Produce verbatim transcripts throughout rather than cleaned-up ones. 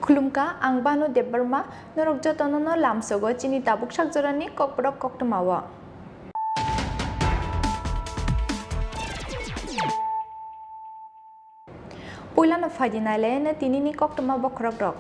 Khulumkha, ang Banu Debbarma, norok jotono no lamsogo chini tabuk sak jorani kokborok koktwmao. Puilano phaidi nailaina tinini koktwma bokhorokrok.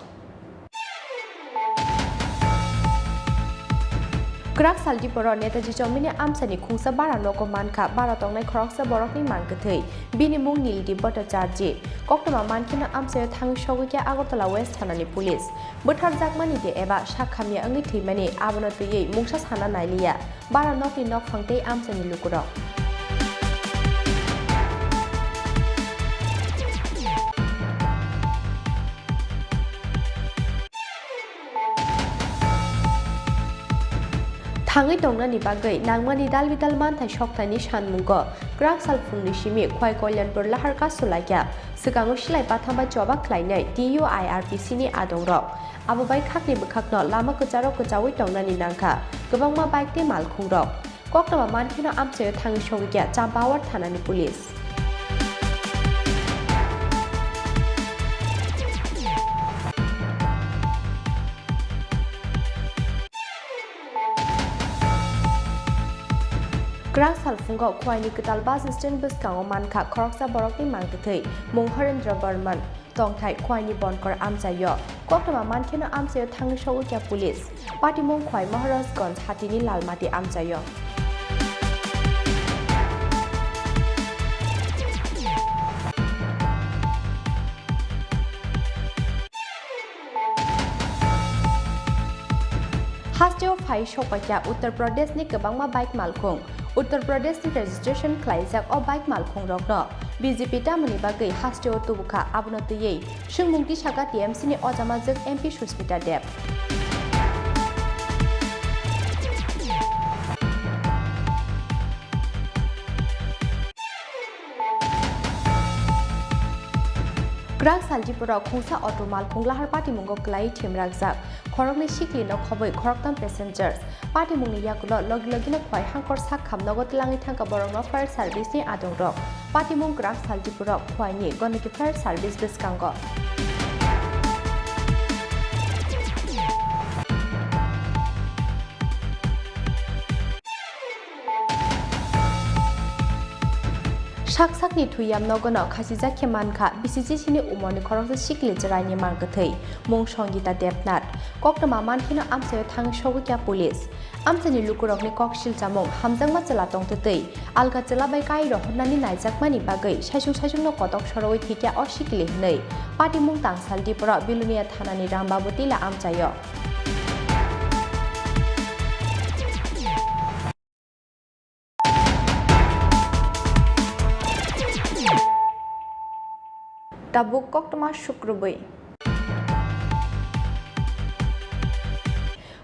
Kwrak sal diporo Netaji Chowmini amchaini khungsa bara nogo mankha bara tongnai khoroksa borokni mang kwthwi. Bini mung Nildi Bhattacharjee. Koktwma mankheno amchaio thangwi sogwi khe Agartala West thanani police. Bwtharjakmani de eba sak hamya wngwi thwimani abono twiwi mungsa sana nailiya. Bara nokni nokphang tei amchaini lukurok. Thangwi tongnani bagwi nangmani dal bidal manthai sokthani sanmungo kwrak sal phungni simi Khwai Kalyanpur lahar kasu laikha. Swkango silai batham bai choba khlainai T U I R P C ni adongrok. Abo bai khakni bwkhakno lama kwcharo kwchaui tongnani nangkha kwbangma bike tei malkhungrok. Koktwma mankheno amchaio thangwi sogwi kha Champawar thanani police. Kwrak salphungo Khwaini kwtal bus stand bwskango mankha khoroksa borokni mang kwthwi, mung Harendra Barman. Tongthai Khwaini Bonkor amchaio. Koktwma mankheno amchaio thangwi sogwi kha police. Patimung Khwai Maharajganj hatini Lalmati amchaio. Hasteo phai sokpaikha Uttar Pradeshni kwbangma bike malkhung. Uttar Pradeshni registration khlaijak o bike malkhungrokno B J P tamoni bagwi hasteo tubukha, abono twiwi swngmung tisakha T M C ni ojamajwk M P Susmita Deb. Kwrak saljiporok khungsa auto malkhung lahar patimungo kwlaiwi themrakjak, khoroknwi sikli nok khobwi khoroktham passengers. Patimungni yagulo logi logino Khwai hangkor sak kham nogo twlangwi thangkha borokno fire service ni adongrok. Patimung kwrak saljiporok Khwaini Gandaki fire service bwskango. Sak sakni thwi yam nogono khachijak khe mankha B C C C ni umorni khoroksa sikli chwraini mang kwthwi, mung Songita Debnath. Koktwma mankheno amchaio thangwi sogwi kha police. Amchaini lukurokni kok silchamung hamjakma chwla tongtwtwi alka chwla bai kai rohornani naijakmani bagwi saisung saisungno kotok sorowi thwikha o sikli hwnwi patimung tangsal diporo Bilonia thanani Rambabotila amchaio. Tabuk koktwma sukrubwi.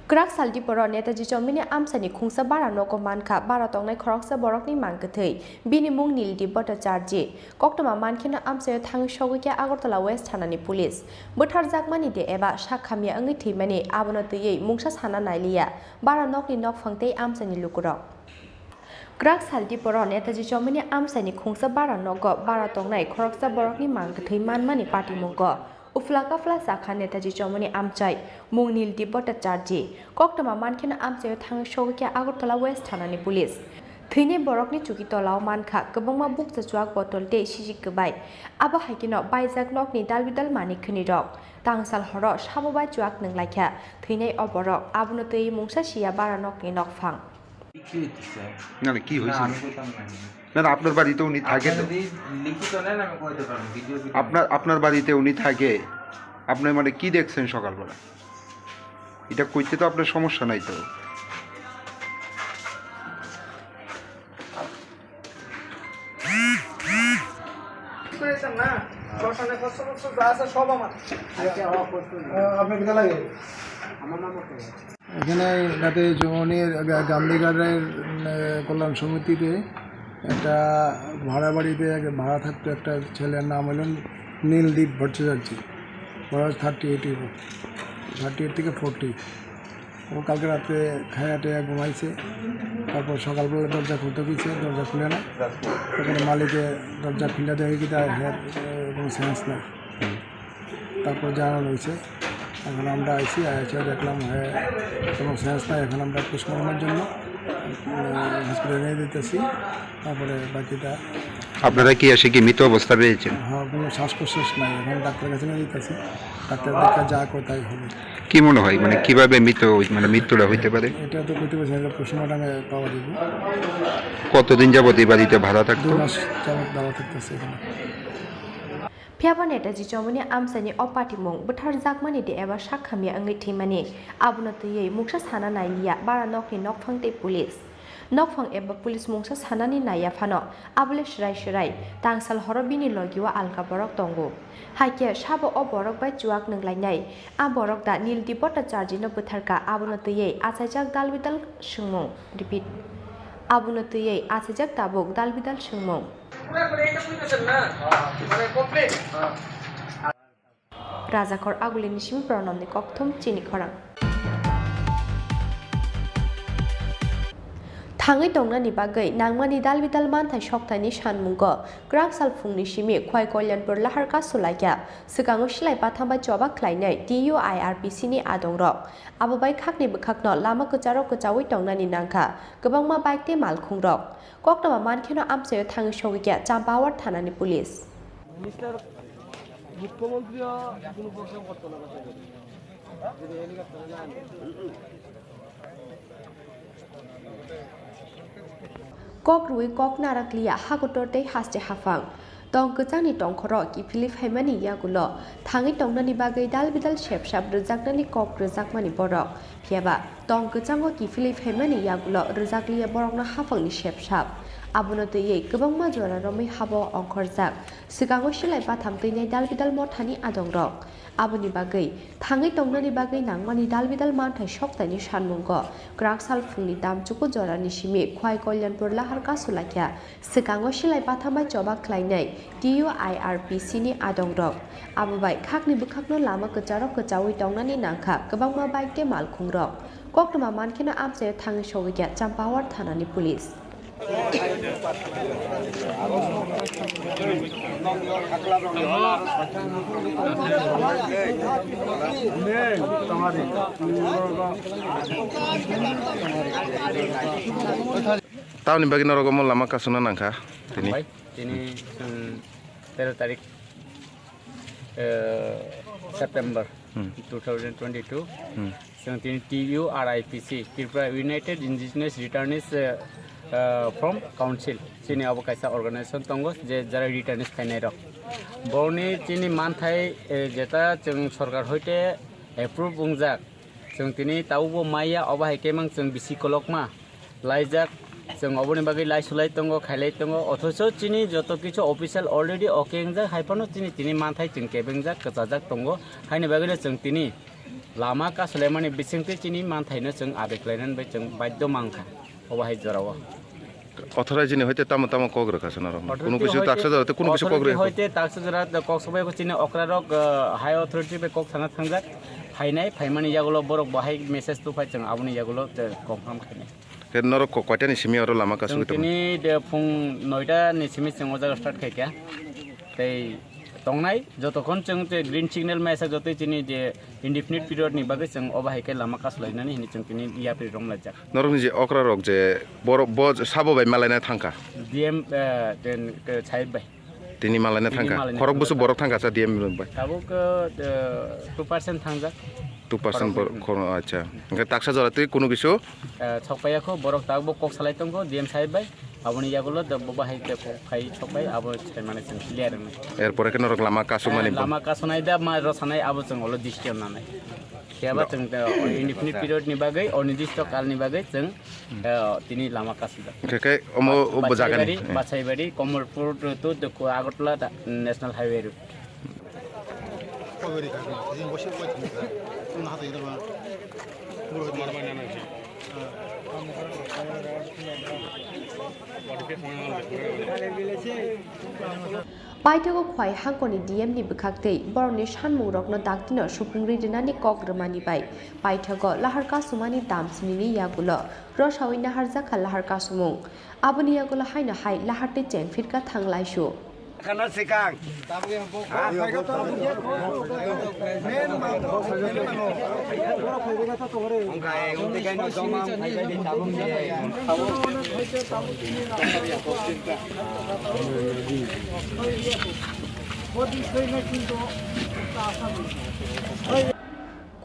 Kwrak sal diporo Netaji Chowmini amchaini khungsa bara nogo mankha, bara tongnai khoroksa borokni mang kwthwi. Bini mung Nildi Bhattacharjee. Koktwma mankheno amchaio thangwi sogwi kha Agartala West thanani police. Bwtharjakmani de eba sak hamya wngwi thwimani abono twiwi mungsa sana nailiya. Bara nokni nokphang tei amchaini lukurok. Kwrak sal diporo Netaji Chowmini amchaini khungsa bara nogo bara tongnai khoroksa borokni mang kwthwi manmani patimungo uphla kaphla sakha Netaji Chowmini amchai mung Nildi Bhattacharjee. Koktwma mankheno amchaio thangwi sogwi kha Agartala West thanani police. Thwinai borokni chuki tolao mankha kwbangma bukcha chuak botol tei sijik kwbai. Abo hai kheno baijak nokni dalbidal manwi khwnirok. Tangsal horo sabo bai chuak nwnglaikha thwinai o borok. Abono twiwi mungsa siya bara nokni nokphang. কি হইতেছে? না, না, কি হয়েছে? না, আমি কইতাম না। না, না, আপনার বাড়িতে উনি থাকে তো। যদি লিখিত নেন, আমি কইতে পারবো, ভিডিও ভিডিও। আপনার, আপনার বাড়িতে উনি থাকে, আপনি মানে কি দেখছেন সকালবেলা? এটা কইতে তো আপনার সমস্যা নাই তো। করেছেন না? শ্মশানে কষ্ট কষ্ট যা আছে সব আমার। আচ্ছা, ও করতো না। আহ, আপনার কোথায় লাগে? আমার নাম করতো না। এখানে রাতে জমির গা-, গান্ধীঘাটের, উম, কল্যাণ সমিতিতে একটা ভাড়া বাড়িতে এক ভাড়া থাকতো একটা ছেলের নাম হলো নীলদীপ ভট্টাচার্য, বয়স থার্টি এইট, থার্টি এইট থেকে ফর্টি। ও কালকে রাতে খাইয়া টাইয়া ঘুমাইছে, তারপর সকালবেলা দরজা খুলতে গেছে, দরজা খুলে না, তারপরে মালিকে দরজা খুলে দেখে কি তার হেড, এ, কোনো সেন্স নাই। তারপর জানানো হয়েছে। এখন আমরা আইছি, আইসে দেখলাম, হ্যাঁ, কোনো সেন্স নাই। এখন আমরা পোস্টমর্টমের জন্য, উম, হসপিটালে নিয়ে দিতেছি। তারপরে বাকিটা আপনারা কি এসে কি মৃত অবস্থা পেয়েছেন? হ্যাঁ, কোনো শ্বাস প্রশ্বাস নাই। এখন ডাক্তারের কাছে নিয়ে দিতেছি। ডাক্তার দেখে যা কোথায় হবে। কি মনে হয়, মানে, কিভাবে মৃত, মানে, মৃত্যুটা হইতে পারে? এটা তো কইতে পারছি না, এটা পোস্টমর্টমে পাওয়া যাবে। কতদিন যাবত এই বাড়িতে ভাড়া থাকতো? দুই মাস যাবত ভাড়া থাকতেছে এখানে। Phiya ba Netaji Chomoni amchaini o patimung bwtharjakmani de eba sak hamya wngwi thwimani, abono twiwi mungsa sana nailiya bara nokni nokphang tei police. Nokphang eba police mungsa sanani naiya phano, abole swrai swrai tangsal horo bini logi o alka borok tongo. Hai khe sabo o borok bai chuak nwnglainai. A borok da Nildi Bhattacharjino bwtharkha, abono twiwi achaijak dalbidal swngmung. Repeat. Abono twiwi achaijak tabuk dalbidal swngmung. Rajakhor Agulini simi Pranamni kokthum chini khorang. Thangwi tongnani bagwi nangmani dalbidal manthai soktaini sanmungo kwraksal phungni simi Khwai Kalyanpur lahar kasu laikha. Swkango silai batham bai choba khlainai T U I R P C ni adongrok. Abo bai khakni bwkhakno lama kwcharo kwchaui tongnani nangkha kwbangma bike tei malkhungrok. Koktwma mankheno amchaio thangwi sogwikha Champawar thanani police. Minister, মুখ্যমন্ত্রীও কোনো প্রোগ্রাম করতো না। যদি হেলিকপ্টারে যায় না। Kok rwui kok narakliya hakotor tei haste haphang. Tong kwchangni tongkhoro kiphilwi phaimani yagulo thangwi tongnani bagwi dal bidal sepsap rwjaknani kok rwjakmani borok. Phiyaba tong kwchango kiphilwi phaimani yagulo rwjakliya borokno haphangni sepsap. Abono twiwi kwbangma jora romwi habo ongkhorjak. Swkango silai batham twinai dal bidal mothani adongrok. Aboni bagwi thangwi tongnani bagwi nangmani dal bidal manthai soktaini sanmungo kwraksal phungni damchuku jorani simi Khwai Kalyanpur lahar kasu laikha. Swkango silai batham bai choba khlainai T U I R P C ni adongrok. Abo bai khakni bwkhakno lama kwcharo kwchaui tongnani nangkha kwbangma bike tei malkhungrok. Koktwma mankheno amchaio thangwi sogwikha Champawar thanani police. Tamoni bagwi norok omo lama kasuna nangkha tini? Bai, tini, um, tero tarik, eh, September Hmm. two thousand twenty-two. Hmm. Chwng tini T U R I P C, Tripura United Indigenous Returnees, eh, eh, from Council, chini abo kaisa organization tongo, je jara returnees phainai rok. Borokni chini manthai, eh, jeta chwng sorkar hoite approve wngjak, chwng tini tabukbo maya, obo hai khe mang chwng bisi kolokma laijak, chwng oboni bagwi lai sulai tongo, khailai tongo, othocho chini joto kichu official already okay wngjak, hai phano chini tini manthai chwng kebengjak, kwchajak tongo, haini bagwino chwng tini lama kasulaimani bisingtwi chini manthaino chwng adai khlainani bai chwng baidhyo mankha, obo hai jorao. Authority ni hoite tamo tamo kok rwkha se norok? Authority kunu kisi hoite, taksa jora te kunu kisi kok authority rwkha? Hoite taksa jora te kok sobai bo chini okra rok, ah, high authority bai kok sana thangjak, phainai, phaimani yagulo borok bo hai message tuphai chwng aboni yagulo te confirm khainai. Te norok ko-, koita ni simi oro lama kasugwi tongo? Chwng tini de phung noita ni simi chwng o jaga start khaikha. Tei tongnai jotokhon chwng je green signal maisa jotoi chini je indefinite period ni bagwi chwng obo hai khe lama kasulainani hinwi chwng tini yapri romlaijak. Norokni je okra rok je borok bo sabo bai malaina thangkha? D M, eh, den, ke, sahib bai. Tini malaina thangkha? Tini malaina thangkha. Khorok busu borok thangkha sa D M rok bai? Tabuk, eh, two percent thangjak. Two percent khorok, hmm. Khorok, acha. Hwnkhe taksa jora twi kunu kisu? Eh, sokpaiya kho, borok tabuk kok salai tongkho D M sahib bai. Aboni yagulo da bo bahai te kok khai sokpai, abo saimani chwng clear wngwi. Erpore khe norok lama kasumani, eh, bo? Lama kasunai da ma rw sanai abo chwng olo disti nanai. Phiya ba chwng, eh, indefinite period ni bagwi, onidisto kal ni bagwi chwng, eh, tini lama kasijak. Hwnkhe khe omo bo jaga ni? Basaibari, eh. Basaibari, Komolpur to, to, to Agartala ta-, National Highway road. Paithago Khwai hangkoni D M ni bwkhaktwi borokni sanmungrokno daktino supungri rwnani kok rwmani bai paithago lahar kasumani damsinini yagulo rosaui naharjakha lahar kasumung. Aboni yagulo haino hai lahar tei chengphirkha thang laisu. Khana sikang.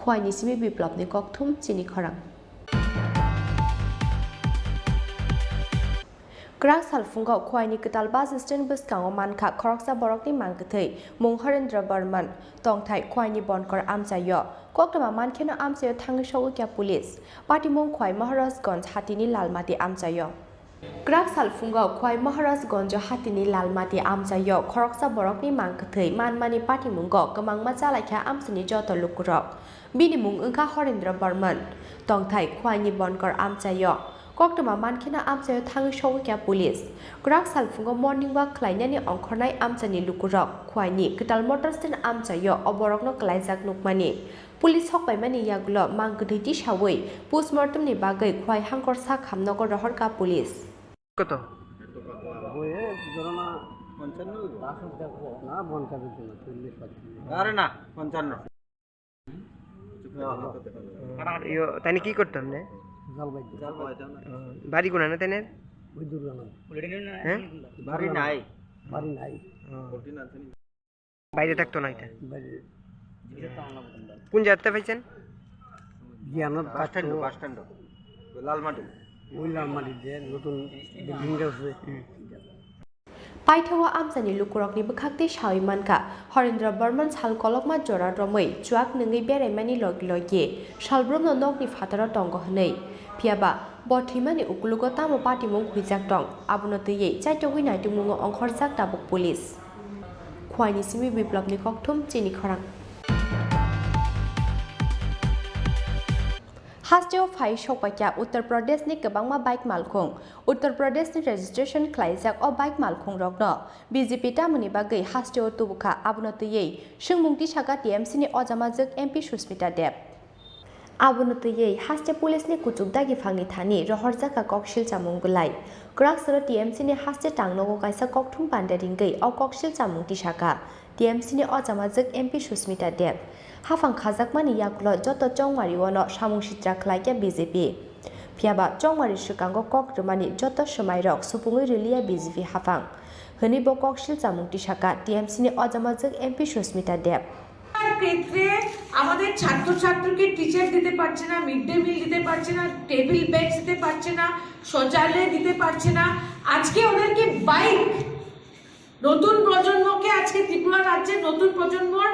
Khwai ni simi Biplop ni kokthum chini khorang. Kwrak salphungo Khwaini kwtal bus stand bwskango mankha khoroksa borokni mangkwthwi mung Horendra Barman, tongthai Khwaini Bonkor amchaio. Koktwma mankheno amchaio thangwi sogwi kha police. Patimung Khwai Maharajganj hatini Lalmati amchaio. Kwrak salphungo Khwai Maharajganj hatini Lalmati amchaio khoroksa borokni mangkwthwi manmani patimungo kwmangma chalaikha amchaini joto lukurok. Bini mung wngkha Horendra Barman, tongthai Khwaini Bonkor amchaio. Koktwma mankheno amchaio thangwi sogwi kha police. Kwrak salphungo morning walk khlainani ongkhornai amchani lukurok Khwaini kwtal motor stand amchaio o borokno kwlaijak nukmani. Police sokpaimani yagulo mangkwthwi tisawi postmortem ni bagwi Khwai hangkor sak hamnogo rohorkha police. Koto? Bui, eh, jorona পঞ্চান্ন হইব। না, পঞ্চান্ন হইব না, চল্লিশ পাঁচচল্লিশ। আরে না, পঞ্চান্ন। Yo, তাইলে কি করতো এমনে? জলপাই দিই। জলপাই। ও, বাড়ি কোন না তাইলে? ওই দুর্গানগর। হ্যাঁ? বাড়ি নাই। বাড়ি নাই। ও। বাইরে থাকতো না এটা? বাইরে। কোন জায়গাতে পাইছেন? জ্ঞান বাস স্ট্যান্ড, থাকতো। Bus stand. লালমাটি। ওই লালমাটির যে নতুন বিল্ডিংটা হচ্ছে। হুম। Paithao amchani lukurokni bwkhak tei sawi mankha, Horendra Barman sal kolokma jora romwi chuak nungwi beraimani logi logi salbrumno nokni phataro tongo hwnwi. Phiyaba bo thwimani ukulugo tamo patimung huijak tong, abono twiwi chaitogwi naitukmungo ongkhorjak tabuk police. Khwaini simi Biplopni kokthum chini khorang. Hasteo phai sokpaikha Uttar Pradeshni kwbangma bike malkhung. Uttar Pradeshni registration khlaijak o bike malkhungrokno B J P tamoni bagwi hasteo tubukha, abono twiwi swngmung tisakha T M C ni ojamajwk M P Sushmita Deb. Abono twiwi haste police ni kuchuk dagi phangni thani rohorjakha koksil chamung bwlai. Kwraksalo T M C ni haste tangnogo kaisa kokthum panda ringwi o koksil chamung tisakha. T M C ni ojamajwk M P Sushmita Deb. Haphang khajakmani yagulo joto chongmario no samung sitra khlaikha B J P. Phiyaba chongmari swkango kok rwmani joto swmairok supungwi rwliya B J P haphang, hwnwi bo koksil chamung tisakha T M C ni ojamajwk M P Sushmita Deb. ক্ষেত্রে আমাদের ছাত্রছাত্রীকে টিচার দিতে পারছে না, mid day meal দিতে পারছে না, table bench দিতে পারছে না, শৌচালয় দিতে পারছে না। আজকে ওদেরকে বাইক নতুন প্রজন্মকে আজকে ত্রিপুরা রাজ্যের নতুন প্রজন্মর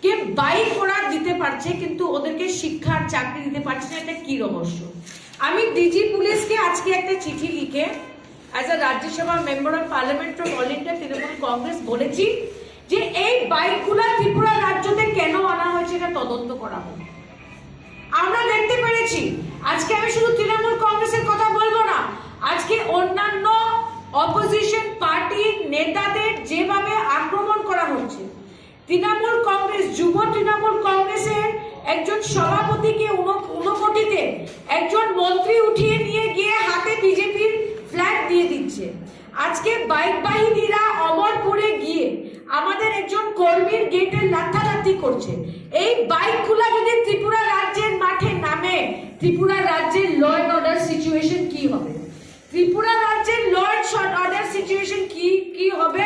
কে বাইক ওরা দিতে পারছে, কিন্তু ওদেরকে শিক্ষার চাকরি দিতে পারছে না, এটা কি রহস্য? আমি ডিজি পুলিশকে আজকে একটা চিঠি লিখে, as a Rajya Sabha member of parliament from all India Trinamool Congress, বলেছি যে এই বাইকগুলা ত্রিপুরা রাজ্যতে কেন আনা হয়েছে, এটা তদন্ত করা হোক। আমরা দেখতে পেরেছি, আজকে আমি শুধু তৃণমূল কংগ্রেসের কথা বলবো না, আজকে অন্যান্য অপোজিশন পার্টির নেতাদের যেভাবে আক্রমণ করা হচ্ছে, তৃণমূল কংগ্রেস, যুব তৃণমূল কংগ্রেসের একজন সভাপতিকে ঊন-, ঊনকোটিতে একজন মন্ত্রী উঠিয়ে নিয়ে গিয়ে হাতে বিজেপির ফ্ল্যাগ দিয়ে দিচ্ছে। আজকে বাইক বাহিনীরা অমরপুরে গিয়ে আমাদের একজন কর্মীর গেটে লাথালাথি করছে। এই বাইকগুলা যদি ত্রিপুরা রাজ্যের মাঠে নামে, ত্রিপুরা রাজ্যের ল অ্যান্ড অর্ডার সিচুয়েশন কি হবে? ত্রিপুরা রাজ্যের ল অ্যান্ড অর্ডার সিচুয়েশন কি, কি হবে,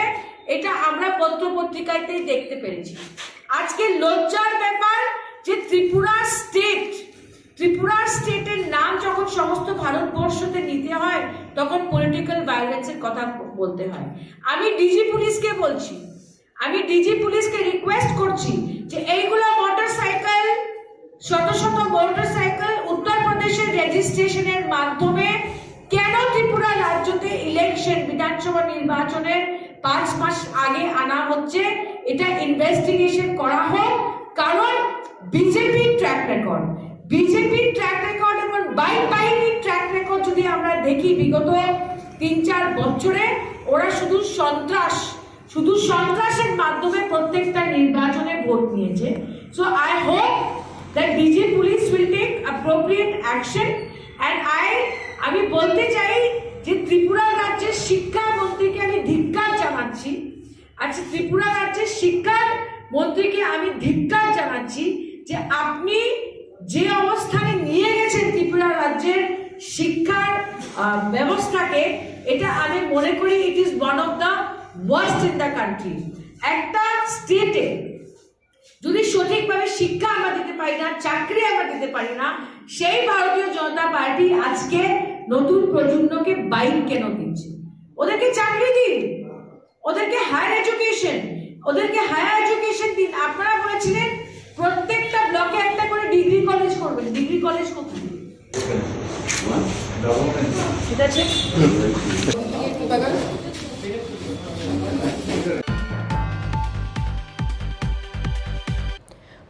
এটা আমরা পত্র পত্রিকাতেই দেখতে পেরেছি। আজকে লজ্জার ব্যাপার যে ত্রিপুরা স্টেট, ত্রিপুরা স্টেটের নাম যখন সমস্ত ভারতবর্ষতে নিতে হয়, তখন পলিটিক্যাল ভায়োলেন্সের কথা বলতে হয়। আমি ডিজি পুলিশকে বলছি, আমি ডিজি পুলিশকে রিকোয়েস্ট করছি যে এইগুলো মোটরসাইকেল, শত শত মোটরসাইকেল উত্তর প্রদেশের রেজিস্ট্রেশনের মাধ্যমে কেন ত্রিপুরা রাজ্যতে ইলেকশন, বিধানসভা নির্বাচনের পাঁচ মাস আগে আনা হচ্ছে, এটা ইনভেস্টিগেশন করা হোক। কারণ বিজেপির ট্র্যাক রেকর্ড, বিজেপির ট্র্যাক রেকর্ড এবং বাইক বাহিনীর ট্র্যাক রেকর্ড যদি আমরা দেখি বিগত তিন চার বছরে, ওরা শুধু সন্ত্রাস, শুধু সন্ত্রাসের মাধ্যমে প্রত্যেকটা নির্বাচনে ভোট নিয়েছে। So I hope that D G police will take appropriate action and I, আমি বলতে চাই যে ত্রিপুরা রাজ্যের শিক্ষা মন্ত্রীকে আমি ধিক্কার জানাচ্ছি। আচ্ছা, ত্রিপুরা রাজ্যের শিক্ষা মন্ত্রীকে আমি ধিক্কার জানাচ্ছি যে আহ, ব্যবস্থাকে, এটা আমি মনে করি it is one of the worst in the country। একটা স্টেটে যদি সঠিকভাবে শিক্ষা আমরা দিতে পারি না, চাকরি আমরা দিতে পারি না, সেই ভারতীয় জনতা পার্টি আজকে নতুন প্রজন্মকে বাইক কেন দিচ্ছে? ওদেরকে চাকরি দিন, ওদেরকে হায়ার এডুকেশন, ওদেরকে হায়ার এডুকেশন দিন। আপনারা বলেছিলেন প্রত্যেকটা ব্লকে একটা করে ডিগ্রি কলেজ করবেন। ডিগ্রি কলেজ কোথায়? ঠিক আছে।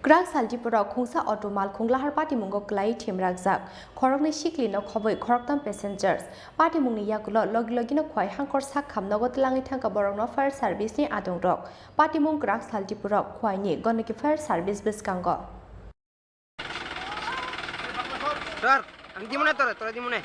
Kwrak sal Tiprok khungsa auto malkhung lahar patimungo kwlai themrakjak. Khoroknwi sikli no khobwi khoroktham passengers. Patimungni yagulo logi logino khwai hangkor sak kham nogo twlangwi thangkha borokno fire service ni adongrok. Patimung kwrak sal Tiprok khwaini goniki fire service bwskango. Sir, ang di mo na, tore, tore di mo na.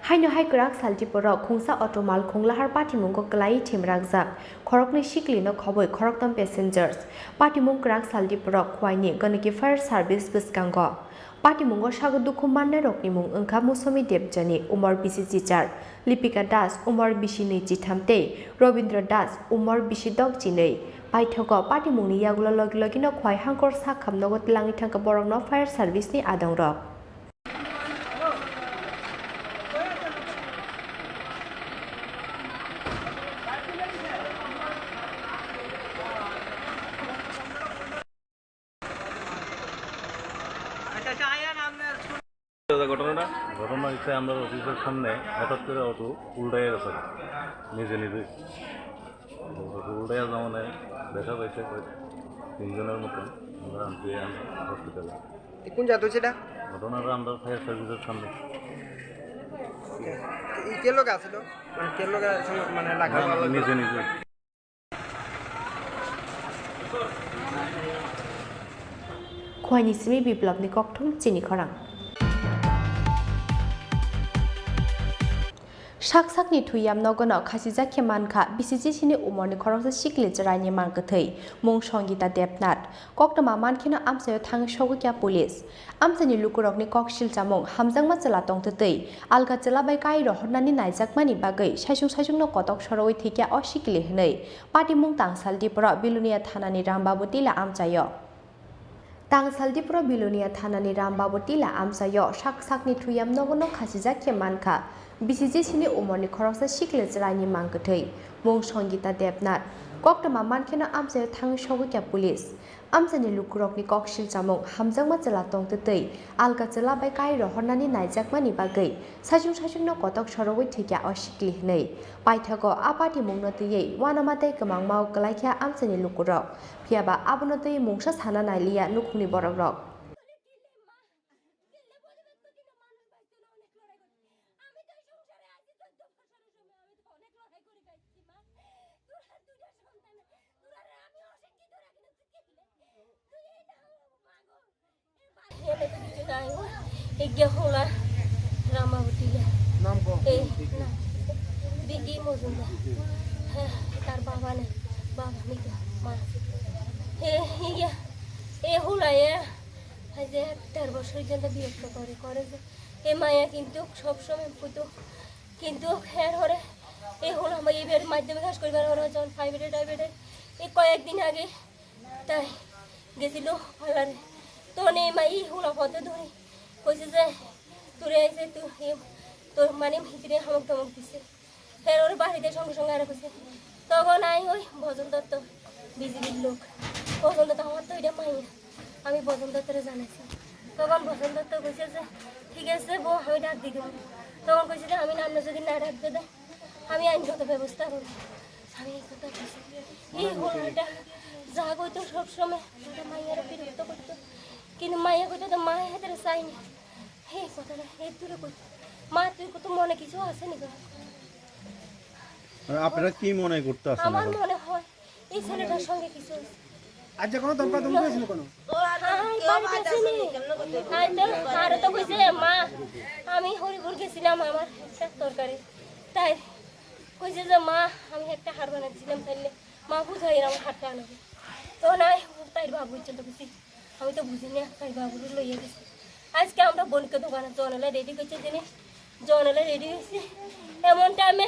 Haino hai kwrak sal Tiprok khungsa auto malkhung lahar patimungo kwlai themrakjak. Khoroknwi sikli no khobwi khoroktham passengers. Patimung kwrak sal Tiprok khwaini goniki fire service bwskango. Patimungo sago dukhu mannairokni mung wngkha Musomi Debjani, umor bisi chichar, Lipika Das, umor bisi nwi chitham tei Robindra Das, umor bisi dok chinwi. Paithago patimungni yagulo logi logino khwai hangkor sak kham nogo twlangwi thangkha borokno fire service ni adongrok. ঘটনাটা? ঘটনা হচ্ছে আমরা অফিসের সামনে হঠাৎ করে অটো উল্টাইয়া গেছে নিজে নিজে। অটো উল্টাইয়া যাওয়ানে দেখা পাইছে প্রায় তিনজনের মতন। আমরা আনছি হসপিটালে। কোন জাত হয়েছে এটা? ঘটনাটা আমরা ফায়ার সার্ভিসের সামনে। ওকে। কে লোক আছিল? মানে কে লোক মানে লাগা না, নিজে নিজে। Khwaini simi biplopni kokthum chini khorang. Sak sakni thuyam nogono khasijak khe mankha, bisi jisini umorni khoroksa sikli chwraini mang kwthwi, mung Songita Debnath. Koktwma mankheno amchaio thangwi sogwi kha police. Amchaini lukurokni kok silchamung, hamjakma chwla tongtwtwi alka chwla bai kai rohornani naijakmani bagwi saichung saichungno kotok sorowi thwikya o sikli hwnwi patimung Tangsal Dipro Bilonia thanani Rambabu Tila amchaio. Tangsal Dipro Bilonia thanani Rambabu Tila amchaio sak sakni thuyam nogono khasijak khe mankha, bisi jisini umorni khoroksa sikli chwraini mang kwthwi, mung Songita Debnath. Koktwma mankheno amchaio thangwi sogwi kha police. Amchaini lukurokni kok silchamung, hamjakma chwla tongtwtwi alka chwla bai kai rohornani naijakmani bagwi saichung saichungno kotok sorowi thwikya o sikli hwnwi. Paithago a patimungno twiwi uanama tei kwmangmao kwlaikha amchaini lukurok. Phiyaba abono twiwi mungsa sana nailiya nukhungni borokrok. এনে তো কিছু নাই, ও এগিয়ে হলা রামাবতী লে। নাম কো? এই না, বিকি মজুমদার। হ্যাঁ, তার বাবা নেই, বাবা মৃত, মা আছে। এ, ইয়া, এ হলা এ, এই যে দেড় বছর পর্যন্ত বিরক্ত করে, করে যে এ মায়া কিন্তু সবসময় পুতো, কিন্তু এর হরে এ হলো আমার এবার মাধ্যমিক পাস করিবার হরে যখন ফাইভ এডে টাইভ এডে এই কয়েকদিন আগে তাই গেছিল পার্লারে। তখন এই মা এই হলো পথে ধরে কইছে যে তোরে আইছে তুই এ তোর মানে ভিতরে হামক ধমক দিছে। ফের ওর বাড়িতে সঙ্গে সঙ্গে আরো কইছে। তখন আই ওই ভজন দত্ত বিজিবির লোক। ভজন দত্ত আমার তো এটা মাইয়া। আমি ভজন দত্তরে জানাইছি। তখন ভজন দত্ত কইছে যে, "ঠিক আছে বউ, আমি ডাক দি দেবো।" তখন কইছে যে, "আমি নামে যদি না ডাক দেয়, আমি আইনগত ব্যবস্থা করবো।" আমি এই কথা কইছি। এই হলো এটা যা কইতো সবসময় একটা মাইয়ারে বিরক্ত করতো। কিন্তু মাইয়া কইতো তো মায়ের হাতে চাইনি। এই কথাটা এই দূরে কইতো। মা, তুই কত মনে কিছু আছে নি গো? আর আপনারা কি মনে করতে আছেন আমার এখন? মনে হয় এই ছেলেটার সঙ্গে কিছু হয়েছে। আজ যে কোনো দরকার তুমি গেছিল কোনো? আমি বাড়িতে আছি নি। তাই তো, আরো তো কইছে, "মা, আমি হরিপুর গেছিলাম আমার একটা তরকারি।" তাই কইছে যে, "মা, আমি একটা হার বানাচ্ছিলাম, তাইলে মা বুঝাই আমার হারটা আনো।" তো নাই, তাই বাবু চলে গেছি। আমি তো বুঝি না, তাই বাবুরে লইয়া গেছে। আজকে আমরা বোনকে দোকানে জনেলে রেডি করছে, জেনে জনেলে রেডি হয়েছে। এমন টাইমে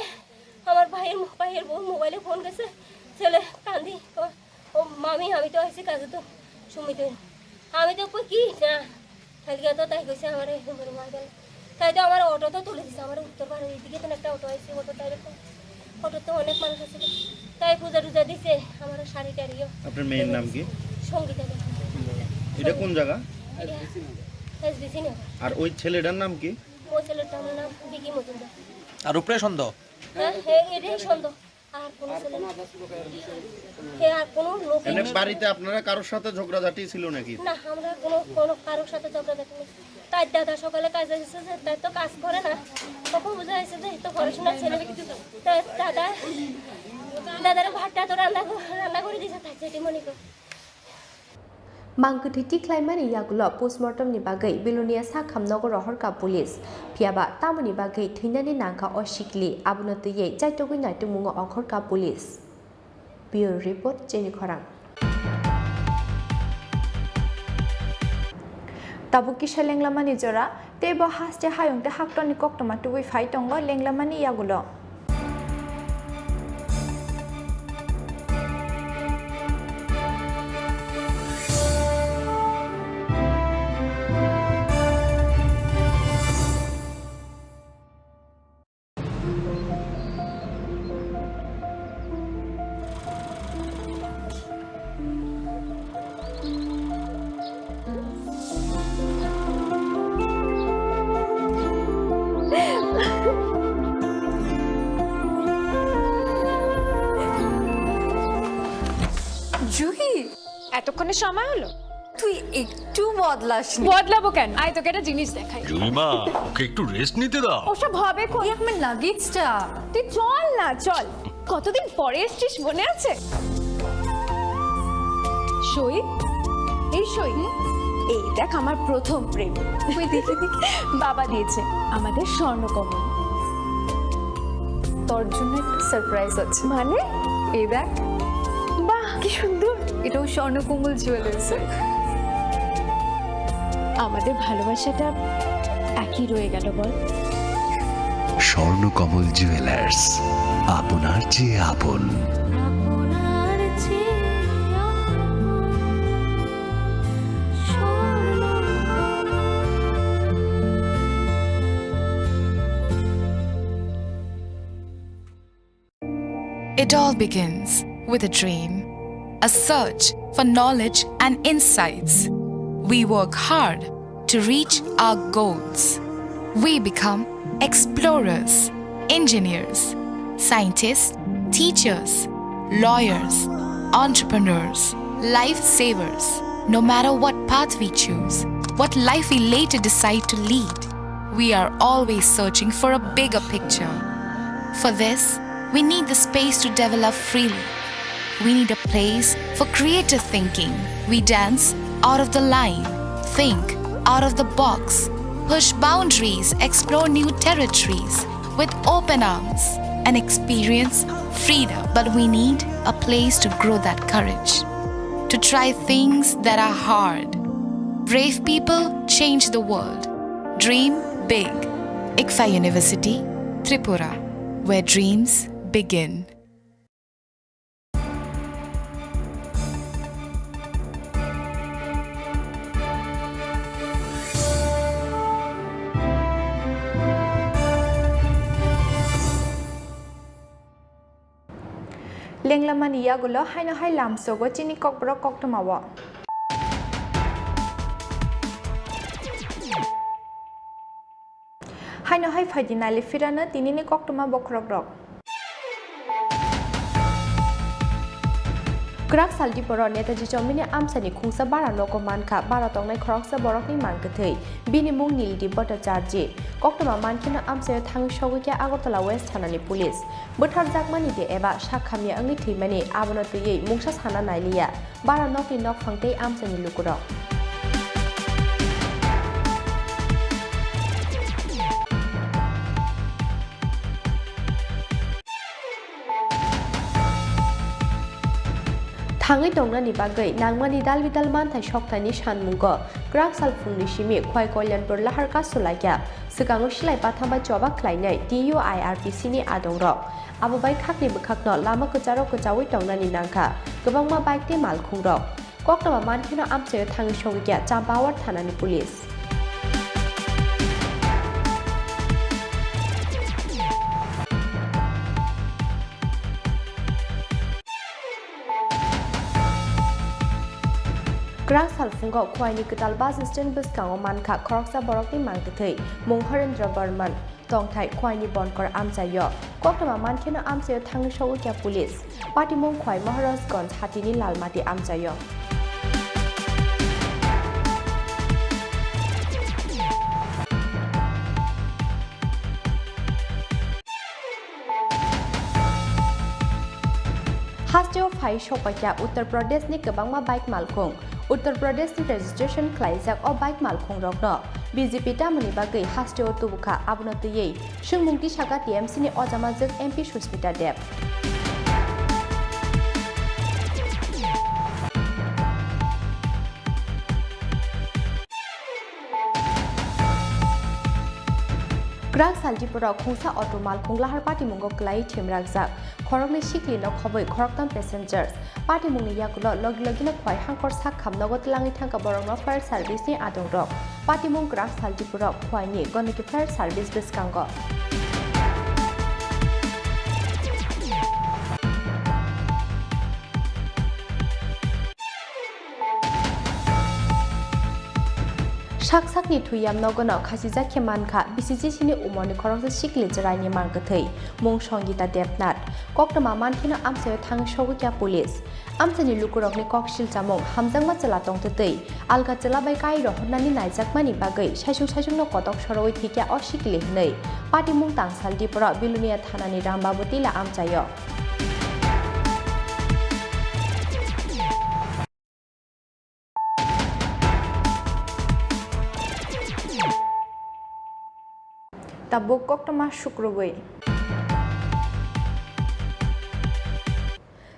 আমার ভাইয়ের মো-, ভাইয়ের বউ মোবাইলে ফোন গেছে, ছেলে কান্দি, ও, "ও মামি, আমি তো আইছি কাজে তো, সুমিত।" আমি তো কই, "কি না?" খালি তো তাই কইছে আমার এই নম্বরে মার গেল। তাই তো আমার অটো তো তুলে দিছে, আমার উত্তর পাড়ার এইদিকে তো একটা অটো আইছে, অটো তাই তো, অটো তো অনেক মানুষ আছে। তাই পূজা টুজা দিছে, আমার শাড়ি টাড়িও। আপনার মেয়ের নাম কি? সঙ্গীতা দেবী। এটা কোন জায়গা? এটা এসবিসি নগর। আর ওই ছেলেটার নাম কি? ওই ছেলেটার নাম বিকি মজুমদার। আর উপরে সন্দেহ? হ্যাঁ, হ্যাঁ, এটাই সন্দেহ। আর কোনো ছেলে নেই। কে আর কোনো লোক এমনি নেই। বাড়িতে আপনারা কারোর সাথে ঝগড়াঝাটি ছিল নাকি? না, আমরা কোনো, কোনো কারোর সাথে ঝগড়াঝাটি নেই। তার দাদা সকালে কাজে গেছে যে, তাই তো কাজ করে না। তখন বুঝা গেছে যে, এই তো পড়াশোনার ছেলে। তার দাদা, দাদার ভাতটা তো রান্না ক-, রান্না করে দিয়েছে, তাই সেটি মনে কর। Mangkwthwi tikhlaimani yagulo postmortem ni bagwi Belonia Sakham nogo rohorkha police. Phiyaba tamoni bagwi thwinani nangkha o sikli, abono twiwi chaitugwi naitukmungo ongkhorkha police. Bureau report, Chini Khorang. Tabuk kisa lenglamani jora, teibo haste hayung tei haktorni koktwma tubui phai tongo lenglamani yagulo. Juhi, এতক্ষণে সময় হলো? তুই একটু বদলাসনি। বদলাবো কেন? আয়, তোকে একটা জিনিস দেখাই। জুইমা, ওকে একটু রেস্ট নিতে দাও। ওসব হবে কোন? এই আমার লাগেজটা। তুই চল না, চল। কতদিন পরে এসছিস, মনে আছে? সই, এই সই, এই দেখ আমার প্রথম প্রেম। ওই দেখে দেখে বাবা দিয়েছে আমাদের স্বর্ণকমল। তোর জন্য একটা সারপ্রাইজ আছে। মানে? এই দেখ। বাহ, কি সুন্দর। এটাও স্বর্ণকমল জুয়েলার্স। আমাদের ভালোবাসাটা একই রয়ে গেল, বল? স্বর্ণকমল জুয়েলার্স, আপনার চেয়ে আপন। It all begins with a dream, a search for knowledge and insights. We work hard to reach our goals. We become explorers, engineers, scientists, teachers, lawyers, entrepreneurs, lifesavers. No matter what path we choose, what life we later decide to lead, we are always searching for a bigger picture. For this, we need the space to develop freely. We need a place for creative thinking. We dance out of the line, think out of the box, push boundaries, explore new territories with open arms, and experience freedom. But we need a place to grow that courage, to try things that are hard. Brave people change the world. Dream big. ICFAI University, Tripura, where dreams begin. Lenglamani yagulo haino hai lamsogo chini kokborok koktwmao. Haino hai phaidi nailifirano tinini koktwma bokhorokrok. Kwrak sal diporo Netaji Chowmini amchaini khungsa bara nogo mankha, bara tongnai khoroksa borokni mang kwthwi. Bini mung Nilidip Bhattacharjee. Koktwma mankheno amchaio thangwi sogwi khe Agartala West thanani police. Bwtharjakmani de eba sak hamya wngwi thwimani, abono twiwi mungsa sana nailiya bara nokni nokphang tei amchaini lukurok. Thangwi tongnani bagwi nangmani dalbidal manthai sokthani sanmungo kwrak sal phungni simi Khwai Kalyanpur Lahar Kasu laikya swkango silai batham bai choba khlainai T U I R P C ni adongrok. Abo bai khakni bwkhakno lama kwcharo kwchaui tongnani nangkha kwbangma bike tei malkhungrok. Koktwma mankheno amchaio thangwi sogwikya Champawar thanani police. Kwrak salphungo Khwaini kwtal bus stand bwskango mankha khoroksa borokni mangtwthwi mung Horendra Barman. Tongthai Khwaini Bonkor amchaio. Koktwma mankheno amchaio thangwi sogwikya police. Patimung Khwai Maharajganj hatini Lalmati amchaio. Hasteo phai sokpaikha Uttar Pradeshni kwbangma bike malkhung. Uttar Pradeshni registration khlaijak o bike malkhungrokno B J P tamoni bagwi hasteo tubukha, abono twiwi swngmung tisakha T M C ni ojamajwk M P Susmita Deb. Kwrak sal Tripura khungsa auto malkhung lahar patimungo kwlaiwi themrakjak, khoroknwi sikli no khobwi khoroktham passengers. Patimungni yagulo logi logino Khwai hangkor sak kham nogo twlangwi thangkha borokno fire service ni adongrok. Patimung kwrak sal Tripura Khwaini Goniki fire service bwskango. Sak sakni thwi yam nogono khachijak khe mankha B C C C ni umorni khoroksa sikli chwraini mangkwthwi mung Songita Debnath. Koktwma mankheno amchaio thangwi sogwikya police. Amchaini lukurokni kok silchamung hamjakma chwla tongtwtwi alka chwla bai kai rohornani naijakmani bagwi saisung saisungno kotok sorowi thwikya o sikli hwnwi patimung tangsal Dipro Bilonia thanani Rambabu Tila amchaio. Tabuk koktwma sukrubwi.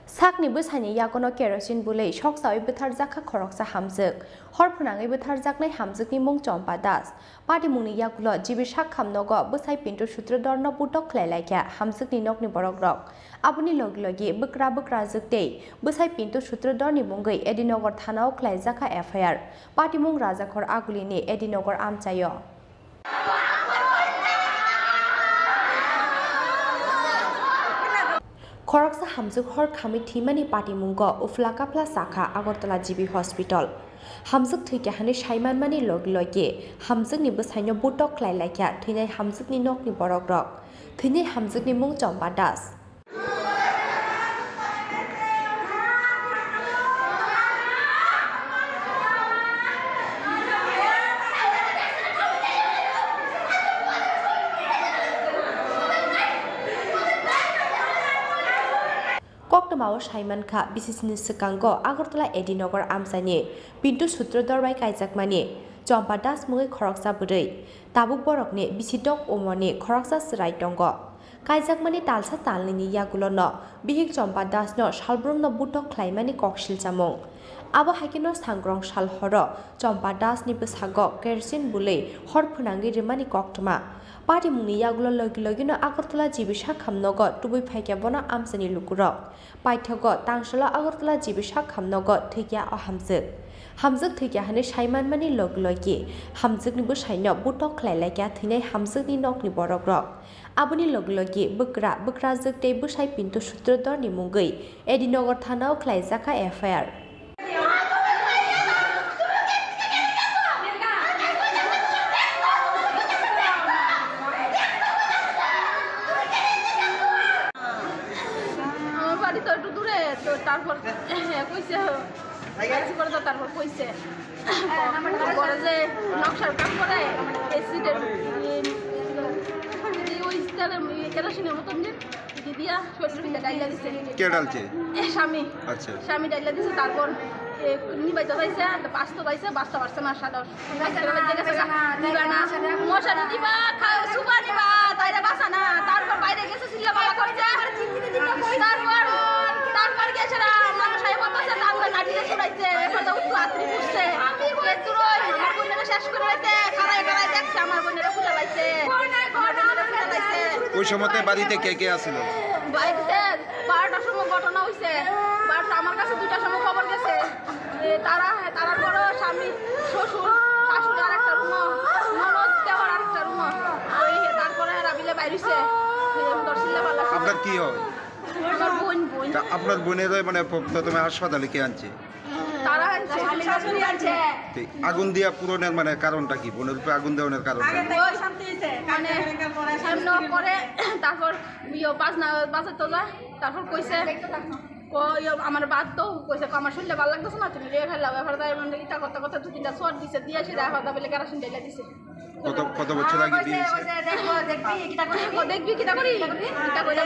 Sakni bwsaini yagono kerosene bwlwi soksaui bwtharjakha khoroksa hamjwk. Hor phwnangwi bwtharjaknai hamjwkni mung Chompa Das. Patimungni yagulo G B Sakham nogo bwsai Pintu Sutradharno butok khlai laikha hamjwkni nokni borokrok. Aboni logi logi bwkra bwkrajwk tei bwsai Pintu Sutradharni mungwi A D Nagar thanao khlaijakha F I R. Patimung Rajakhor Agulini A D Nagar amchaio. Khoroksa hamjwk hor khamwi thwimani patimungo uphla kaphla chakha Agartala G B Hospital. Hamjwk thwikha hwnwi saimanmani logi logi hamjwkni bwsaino butok khlai laikha thwinai hamjwkni nokni borokrok. Thwinai hamjwkni mung Chompa Das. Koktwmao saimankha, B C C ni swkango Agartala A D Nagar amchaini Pintu Sutradhar bai kaijakmani Chompa Das mungwi khoroksa bwrwi. Tabuk borokni bisi dok umorni khoroksa chwrai tongo. Kaijakmani talsa talnwini yagulono bihik Chompa Dasno salbrumno butok khlaimani kok silchamung. Abo hai kheno sangrong sal horo Chompa Dasni bwsago kerosene bwlwi hor phwnangwi rwmani koktwma. Patimungni yagulo logi logino Agartala G B Sakham nogo tubui phaikha bono amchaini lukurok. Paithago tangsalo Agartala G B Sakham nogo thwikha o hamjwk. Hamjwk thwikha hwnwi saimanmani logi logi hamjwkni bwsaino butok khlai laikha thwinai hamjwkni nokni borokrok. Aboni logi logi bwkra, bwkrajwk tei bwsai Pintu Sutradharni mungwi A D Nagar thanao khlaijakha F I R. আমার বাড়ি তো একটু দূরে, তো তারপর কইছে, কইছে পরে তো তারপর কইছে। পরে যে নকশার কাম করে, এসিডেন্ট, ওই তাহলে কেরোসিনের মতন যে দিদিয়া শরীর ভিতরে ডাইলা দিছে। কে ডালছে? এ, স্বামী। আচ্ছা। স্বামী ডাইলা দিছে, তারপর এ, নিবাইতে চাইছে, বাঁচতে চাইছে, বাঁচতে পারছে না, সাদা নিবা না, মশারি দিবা, খা-, সুপা নিবা, তাইরে বাঁচা না। তারপর বাইরে গেছে, চিল্লা পাল্লা করছে। তারপর, তারপর গেছে না, মানুষ আইয়া বলতেছে, আমার বোনেরা খুঁজে পাইছে, আমার বোনেরা খুঁজে পাইছে। ওই সময়তে বাড়িতে কে কে আছিল? বাড়িতে বারোটার সময় ঘটনা হইছে, বারোটা, আমার কাছে দুইটার সময় খবর গেছে। এ, তারা, তারার পরে স্বামী, শ্বশুর, শাশুড়ি আর একটা রুমো, ননদ, দেওর আর একটা রুমো। ওই তারপরে রাবিলে বাইরেছে। আপনার কি হয়? আমার বোন, বোন। তা আপনার বোনের মানে প্র-, প্রথমে হাসপাতালে কে আনছে? তারা আনছে, শাশুড়ি আনছে। তো আগুন দিয়া পুরানোর মানে কারণটা কি? বোনের উপরে আগুন দেওয়ানোর কারণ? আগে থেকে ওই শান্তি হইছে। মানে কালকে এমন করে তারপর ইয়ে বাজনা, বাজার তো যায়, তারপর কইছে, ক-, ইয়ে আমার বাদ তো কইছে, "আমার শরীরে ভালো লাগতেছে না, তুমি রেখে লাও।" এবার তাই মানে ইটা করতে করতে দু তিনটা শট দিছে, দিয়ে সেটা এখন তারপরে কেরাসিন ঢেলে দিছে। কত, কত বছর আগে বিয়ে হয়েছিল? দেখবি, কিতা করি? ও, দেখবি, কিতা করি? কিতা করি?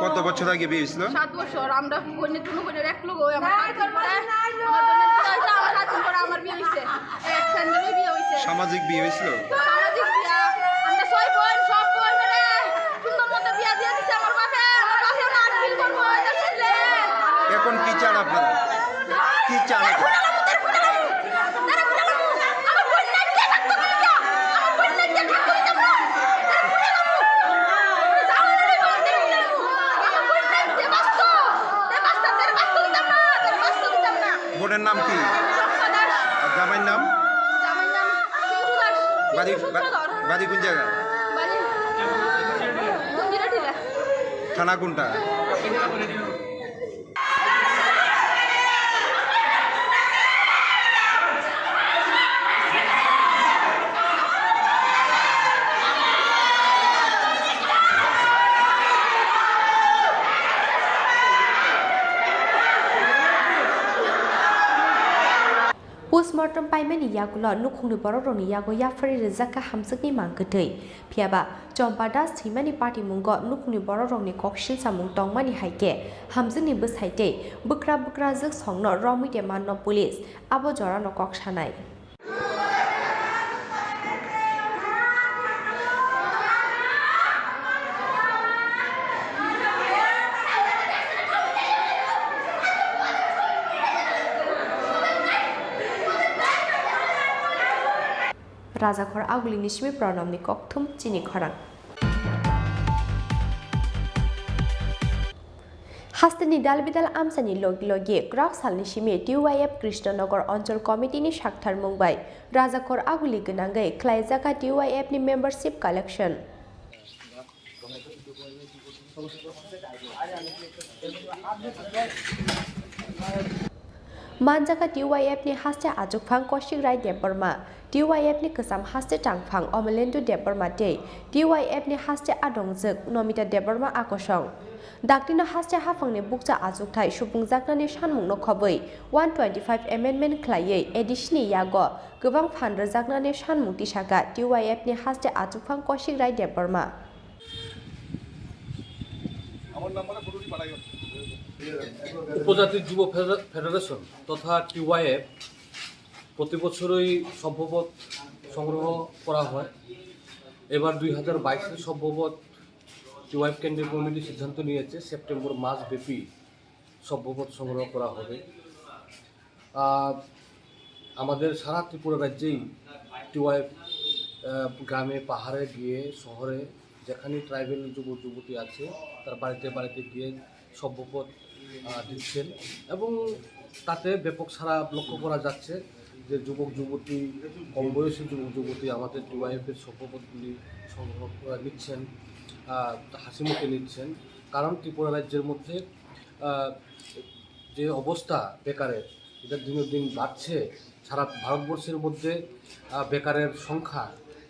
কত বছর আগে বিয়ে হয়েছিল? সাত বছর। আমরা বোনের, কোনো বোনের এক লোক, ওই আমার সাত দিন পরে, আমার বোনের বিয়ে হয়েছে, আমার সাত দিন পরে আমার বিয়ে হয়েছে। এক সেপ্টেম্বরে বিয়ে হয়েছে। সামাজিক বিয়ে হয়েছিল? সামাজিক বিয়া। আমরা ছয় বোন, সব বোন মিলে সুন্দর মতো বিয়া দিয়ে দিছে আমার বাপে। আমার বাপে না আর কি করবো, এটা শুনলে। এখন কি চান আপনারা? কি চান এখন? বোনের নাম কি? আর জামাইর নাম? বাড়ি, বা-, বাড়ি কোন জায়গা? থানা কোনটা? Postmortem paimani yagulo nukhungni borokrokni yago yapharwi rijak kha hamjwkni mang kwtwi. Phiyaba Chompa Das thwimani patimungo nukhungni borokrokni kok silsamung tongmani hai khe hamjwkni bwsai tei bwkra bwkrajwk songno romwi de manno police, abo jorano kok sanai. Rajakhor Agulini simi Pranamni kokthum chini khorang. Hasteni dalbidal amchaini logi logi kwrak salni simi T Y F Krishnanagar Anchal Committee ni saktharmung bai Rajakhor Aguli gwnangwi khlaijak kha T Y F ni membership collection. Manjakha T Y F ni haste achukphang Kaushik Rai Debbarma, T Y F ni kwcham haste tangphang Omolendu Debbarma tei T Y F ni haste adongjwk Nomita Debbarma akosong. Daktino haste haphangni bukcha achukthai supungjaknani sanmungno khobwi one twenty-five amendment khlaiwi A D C ni yago kwbang phan rwjaknani sanmung tisakha T Y F ni haste achukphang Kaushik Rai Debbarma. উপজাতি যুব ফেডারে-, ফেডারেশন তথা টিওয়াইএফ প্রতি বছরই সম্ভবত সংগ্রহ করা হয়। এবার দুই হাজার বাইশে সম্ভবত টিওয়াইএফ কেন্দ্রীয় কমিটি সিদ্ধান্ত নিয়েছে সেপ্টেম্বর মাসব্যাপী সম্ভবত সংগ্রহ করা হবে। আহ, আমাদের সারা ত্রিপুরা রাজ্যেই টিওয়াইএফ, আহ, গ্রামে, পাহাড়ে গিয়ে, শহরে যেখানে ট্রাইবেল যুবক যুবতী আছে, তার বাড়িতে বাড়িতে গিয়ে সভ্যপদ, আহ, দিচ্ছেন এবং তাতে ব্যাপক সাড়া লক্ষ্য করা যাচ্ছে যে যুবক যুবতী, কম বয়সী যুবক যুবতী আমাদের টিওয়াইএফ এর সভ্যপদগুলি সংগ্রহ করে নিচ্ছেন, আহ, হাসি মুখে নিচ্ছেন। কারণ ত্রিপুরা রাজ্যের মধ্যে, আহ, যে অবস্থা বেকারের, এটা দিনের দিন বাড়ছে। সারা ভারতবর্ষের মধ্যে, আহ, বেকারের সংখ্যা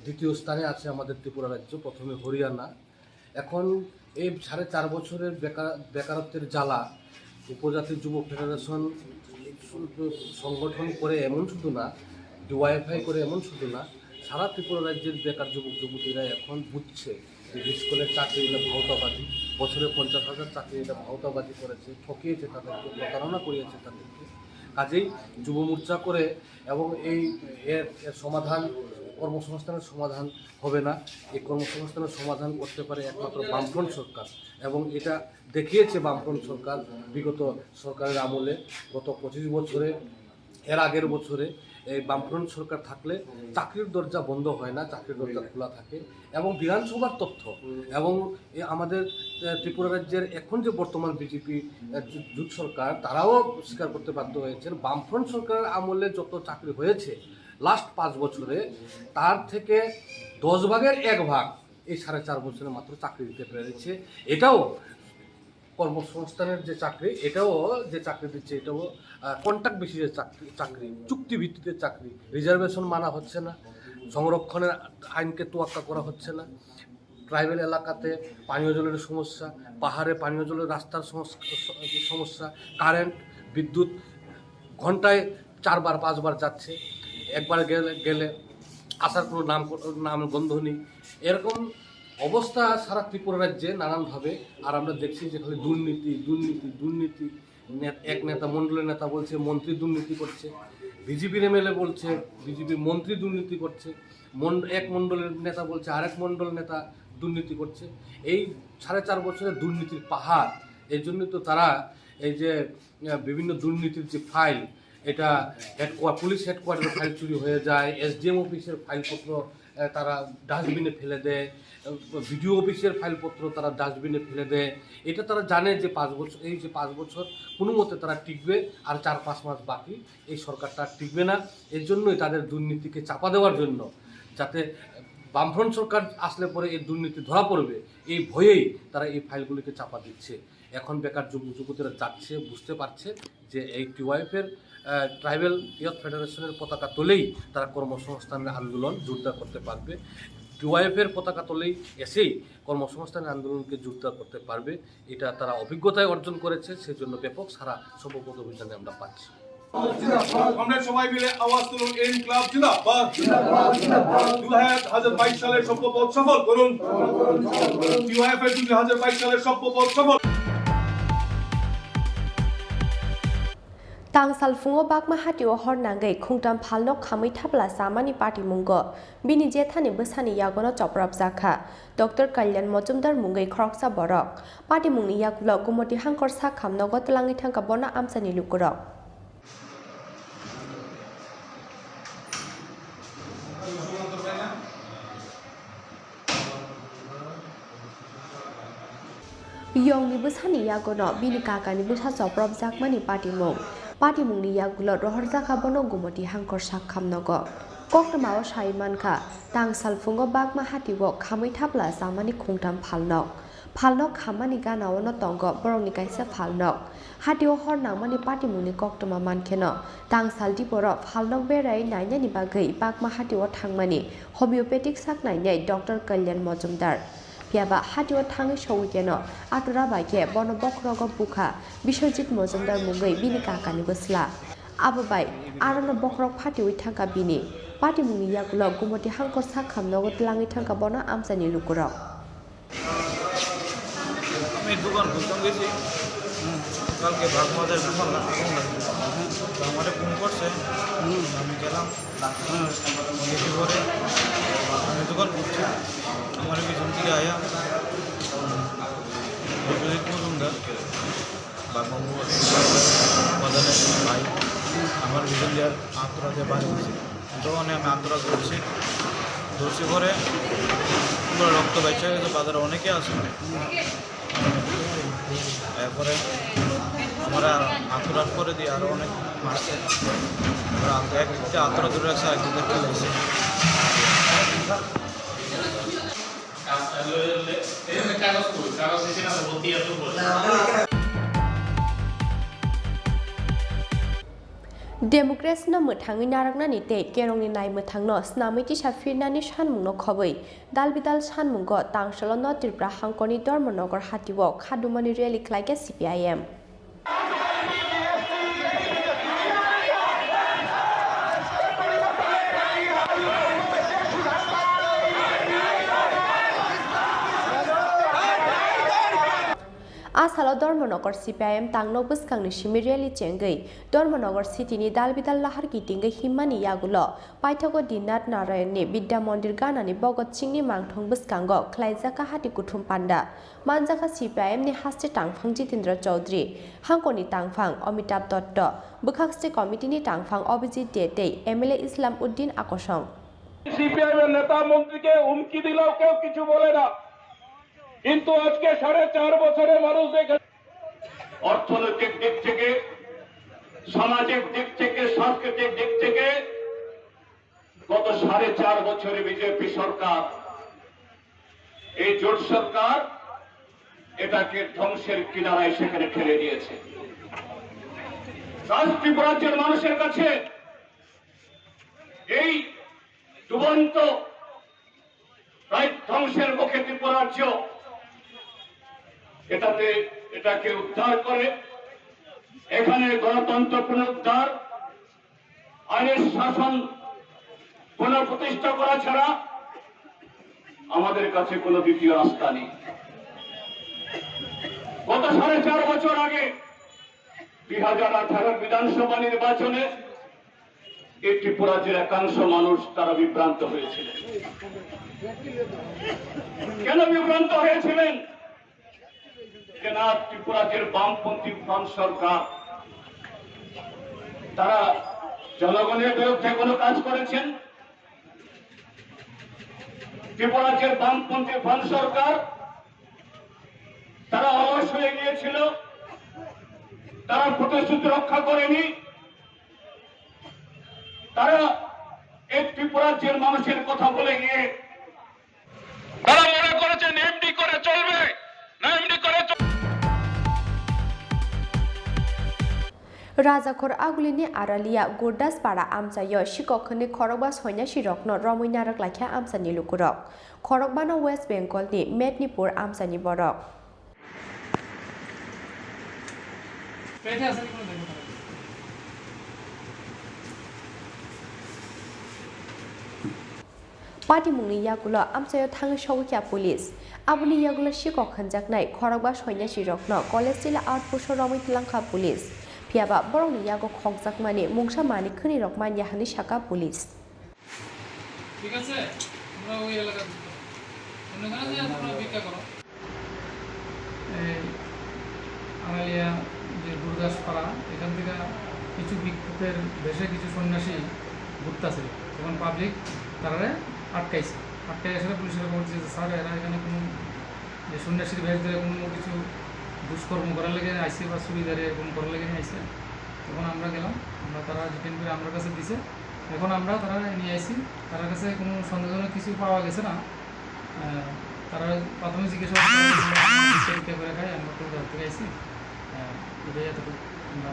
দ্বিতীয় স্থানে আছে আমাদের ত্রিপুরা রাজ্য, প্রথমে হরিয়ানা। এখন এই সাড়ে চার বছরের বেকার-, বেকারত্বের জ্বালা উপজাতি যুব ফেডারেশন সংগঠন করে এমন শুধু না, ডিওয়াইএফআই করে এমন শুধু না, সারা ত্রিপুরা রাজ্যের বেকার যুবক যুবতীরা এখন বুঝছে যে স্কুলের চাকরি এটা ভাওতাবাজি, বছরে পঞ্চাশ হাজার চাকরি এটা ভাওতাবাজি করেছে, ঠকিয়েছে তাদেরকে, প্রতারণা করিয়েছে তাদেরকে। কাজেই যুব মোর্চা করে এবং এই এর, এর সমাধান, কর্মসংস্থানের সমাধান হবে না। এই কর্মসংস্থানের সমাধান করতে পারে একমাত্র বামফ্রন্ট সরকার এবং এটা দেখিয়েছে বামফ্রন্ট সরকার বিগত সরকারের আমলে, গত পঁচিশ বছরে, এর আগের বছরে এই বামফ্রন্ট সরকার থাকলে চাকরির দরজা বন্ধ হয় না, চাকরির দরজা খোলা থাকে। এবং বিধানসভার তথ্য এবং এই আমাদের, আহ, ত্রিপুরা রাজ্যের এখন যে বর্তমান বিজেপি, আহ, জো-, জোট সরকার, তারাও স্বীকার করতে বাধ্য হয়েছেন, বামফ্রন্ট সরকারের আমলে যত চাকরি হয়েছে লাস্ট পাঁচ বছরে, তার থেকে দশ ভাগের এক ভাগ এই সাড়ে চার বছরে মাত্র চাকরি দিতে পেরেছে। এটাও কর্মসংস্থানের যে চাকরি, এটাও যে চাকরি দিচ্ছে, এটাও, আহ, কন্ট্রাক্ট বেসিসের চাকরি, চাকরি, চুক্তি ভিত্তিতে চাকরি। রিজার্ভেশন মানা হচ্ছে না, সংরক্ষণের আইনকে তোয়াক্কা করা হচ্ছে না। ট্রাইবাল এলাকাতে পানীয় জলের সমস্যা, পাহাড়ে পানীয় জলের রাস্তার সমস-, সমস্যা, কারেন্ট, বিদ্যুৎ ঘন্টায় চারবার পাঁচবার যাচ্ছে, একবার গেলে, গেলে আসার কোনো নাম, নাম গন্ধ নেই। এরকম অবস্থা সারা ত্রিপুরা রাজ্যে নানানভাবে। আর আমরা দেখছি যে খালি দুর্নীতি, দুর্নীতি, দুর্নীতি। নে-, এক নেতা, মণ্ডলের নেতা বলছে মন্ত্রী দুর্নীতি করছে, বিজেপির এমএলএ বলছে বিজেপির মন্ত্রী দুর্নীতি করছে, মন-, এক মণ্ডলের নেতা বলছে আরেক মণ্ডল নেতা দুর্নীতি করছে। এই সাড়ে চার বছরের দুর্নীতির পাহাড়। এই জন্য তো তারা এই যে, আহ, বিভিন্ন দুর্নীতির যে ফাইল, এটা হেডকোয়া-, পুলিশ হেডকোয়ার্টারের ফাইল চুরি হয়ে যায়, এসডিএম অফিসের ফাইলপত্র, আহ, তারা ডাস্টবিনে ফেলে দেয়, আহ, বিডিও অফিসের ফাইলপত্র তারা ডাস্টবিনে ফেলে দেয়। এটা তারা জানে যে পাঁচ বছর, এই যে পাঁচ বছর কোনো মতে তারা টিকবে, আর চার পাঁচ মাস বাকি, এই সরকারটা আর টিকবে না। এর জন্যই তাদের দুর্নীতিকে চাপা দেওয়ার জন্য, যাতে বামফ্রন্ট সরকার আসলে পরে এই দুর্নীতি ধরা পড়বে, এই ভয়েই তারা এই ফাইলগুলিকে চাপা দিচ্ছে। এখন বেকার যুবক যুবতীরা যাচ্ছে, বুঝতে পারছে যে এই টিওয়াইএফ এর, আহ, ট্রাইবাল ইয়ুথ ফেডারেশনের পতাকা তলেই তারা কর্মসংস্থানের আন্দোলন জোরদার করতে পারবে। টিওয়াইএফ এর পতাকা তলেই এসেই কর্মসংস্থানের আন্দোলনকে জোরদার করতে পারবে। এটা তারা অভিজ্ঞতায় অর্জন করেছে, সেজন্য ব্যাপক সাড়া সর্বপদ অভিযানে আমরা পাচ্ছি। আমরা সবাই মিলে আওয়াজ তুলুন, ইনকিলাব জিন্দাবাদ। দু হাজার বাইশ সালের স্বপ্ন পথ সফল করুন। টিওয়াইএফ এর দুই হাজার বাইশ সালের স্বপ্ন পথ সফল। Tangsal phungo Bakma hatio hor nangwi khungtam phalno khamwi thapla chamani patimungo bini jethani bwsani yagono choprapjakha Doctor Kalyan Mojumdar mungwi khoroksa borok. Patimungni yagulo Gumoti Hangkor sak khamnogo twlangwi thangkha bono amchaini lukurok. Yongni bwsani yagono bini kakani bwsa chopropjakmani patimung. Patimungni yagulo rohorjakha bono Gumoti Hangkor sak khamnogo. Koktwmao sai mankha, tangsal phungo Bakma hatio khamwi thapla chamani khungtam phalnok. Phalnok khammani ganaono tongo borokni kaisa phalnok. Hatio hor nangmani patimungni koktwma mankheno, tangsal diboro phalnok berai nainani bagwi Bakma hatio thangmani homeopathic sak nainai Doctor Kalyan Mojumdar. Phiyaba hatio thangwi sogwi keno atura bai khe bono bokhorogo bukha Biswajit Mojumdar mungwi bini kakani bwsla. Abo bai arono bokhorok phatiwi thangkha bini. Patimungni yagulo Gumoti Hangkor sak khamnogo twlangwi thangkha bono amchaini lukurok. আমি দোকান খুলতাম গেছি, কালকে বাগমাদের দোকান লাগবে, আমারে ফোন করছে, আমি গেলাম, গেছি পরে আমি দোকান খুলছি, আমার পিছন থেকে আয়া বিশ্বজিৎ মজুমদার, বাগমা বাজারের ভাই, আমার পিছন দিয়ে আত্মরাতে বাড়ি গেছি। দোকানে আমি আত্মরাত ধরছি, ধরছি পরে পুরো রক্ত বাইচা গেছে, বাজারে অনেকে আছে। এরপরে আমরা আত্মরাত করে দিয়ে আরও অনেক মারছে। আমরা আত্ম-, এক দিকটা আত্মরাত ধরে রাখছে, আরেক দিকটা খেলেছে। Democracy no mwthangwi narwknani tei kerongni naimwthangno snamwi tisa phirnani sanmungno khobwi dalbidal sanmungo tangsalo North Tripura hangkorni Dharmanagar hatio khadumani rally khlaikha C P I M. A salo Dharmanagar C P I M tangnok bwskangni simi rally chengwi Dharmanagar city ni dalbidal lahar kitingwi himmani yagulo paithago Dinnath Narayan ni Bidya Mandir ganani Bhagat Singh ni mangthong bwskango khlaijak hati kuthum panda. Manjakha C P I M ni haste tangphang Jitendra Chaudhary, hangkoni tangphang Amitabh Dotto, bwkhakste committee ni tangphang Abhijit Dey tei M L A Islam Uddin Akosong. CPIM এর নেতা মন্ত্রীকে হুমকি দিলেও কেউ কিছু বলে না, কিন্তু আজকে সাড়ে চার বছরে মানুষ দেখে অর্থনৈতিক দিক থেকে, সামাজিক দিক থেকে, সাংস্কৃতিক দিক থেকে গত সাড়ে চার বছরে বিজেপি সরকার, এই জোট সরকার এটাকে ধ্বংসের কিনারায় সেখানে ঠেলে দিয়েছে। আজ ত্রিপুরাজ্যের মানুষের কাছে এই ডুবন্ত প্রায় ধ্বংসের মুখে ত্রিপুরাজ্য, এটাতে, এটাকে উদ্ধার করে এখানে গণতন্ত্র পুনরুদ্ধার, আইনের শাসন পুনঃপ্রতিষ্ঠা করা ছাড়া আমাদের কাছে কোনো দ্বিতীয় রাস্তা নেই। গত সাড়ে চার বছর আগে দুই হাজার আঠারো বিধানসভা নির্বাচনে এই ত্রিপুরাজ্যের একাংশ মানুষ তারা বিভ্রান্ত হয়েছিলেন। কেন বিভ্রান্ত হয়েছিলেন? যে না, ত্রিপুরাজ্যের বামপন্থী ফ্রন্ট সরকার, তারা জনগণের বিরুদ্ধে কোনো কাজ করেছেন। ত্রিপুরাজ্যের বামপন্থী ফ্রন্ট সরকার, তারা অলস হয়ে গিয়েছিল, তারা প্রতিশ্রুতি রক্ষা করেনি। তারা এই ত্রিপুরাজ্যের মানুষের কথা বলে গিয়ে তারা মনে করেছেন এমডি করে চলবে, না এমডি করে চল- Rajakhor Agulini Aralia Gurdaspara amchaio sikok hwnwi khorokba sonyasirokno romwi narwk laikha amchani lukurok. Khorokbano West Bengalni Mednipur amchani borok. Patimungni yagulo amchaio thangwi sogwi kha police. Aboni yagulo sikok hwnjaknai khorokba sonyasirokno college tila outpost-o romwi twlangkha police. Phiyaba borokni yago khokjakmani mungsa manwi khwnirok manya hwnwi sakha police. ঠিক আছে, তোমরা ওই এলাকার ভিতরে। অন্য এখানে যে তোমরা ভিক্ষা করো। এই আড়ালিয়া যে গুরুদাস পাড়া, এখান থেকে কিছু ভিক্ষুকের বেশে কিছু সন্ন্যাসী ঘুরতেছে, তখন পাবলিক তারারে আটকাইছে। আটকাই আসলে পুলিশের খবর দিয়েছে, "স্যার, এরা এখানে কোনো যে সন্ন্যাসীর বেশ ধরে কোনো কিছু দুষ্কর্ম করার লেগে আইছে বা চুরিদারি এরকম করার লেগে আইছে।" তখন আমরা গেলাম, আমরা তারা ডিটেইন করে আমার কাছে দিছে। এখন আমরা তারা নিয়ে আইছি, তার কাছে কোনো সন্দেহজনক কিছু পাওয়া গেছে না। আহ, তারা প্রাথমিক জিজ্ঞাসাবাদ করে, আমরা জিজ্ঞাসা করে খাই, আমরা তো জানতে চাইছি। আহ, এটাই এতটুকু আমরা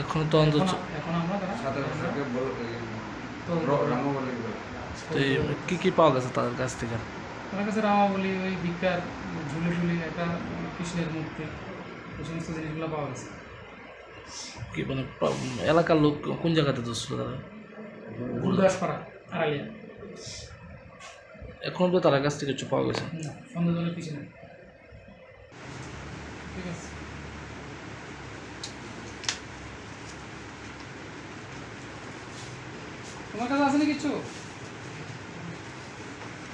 এখনো তদন্ত এখন, চ- এখন আমরা তারা সাধারণ আমরা সরকার বল-, এই তদন্ত র-, করে। রামাবলী বলে। তো এই কি কি পাওয়া গেছে তাদের কাছ থেকে? তার কাছে রামাবলী, ওই ভিক্ষার ঝুলি টুলি, একটা কৃষ্ণের মূর্তি, এই সমস্ত জিনিসগুলো পাওয়া গেছে। কি মানে পা-, এলাকার লোক কোন জায়গাতে ধরছিল তারা? গুরুদাসপাড়া, আড়ালিয়া। এখন অব্দি তার কাছ থেকে কিছু পাওয়া গেছে? না, সন্দেহজনক কিছু নেই। ঠিক আছে। তোমার কাছে আছে না কিছু?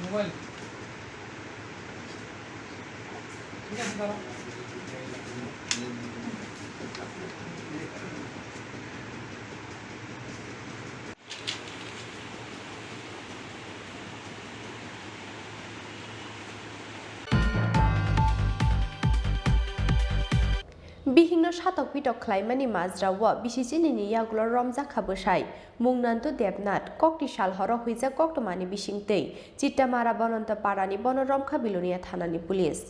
মোবাইল? ঠিক আছে, দাঁড়াও। Bihikno satok pitok khlaimani majrao bisi chinini yagulo romjakha bwsai, mung Nandu Debnath, kokti sal horo huijak koktwmani bisingtwi Chittamara Bononto Parani bono romkha Bilonia thanani police.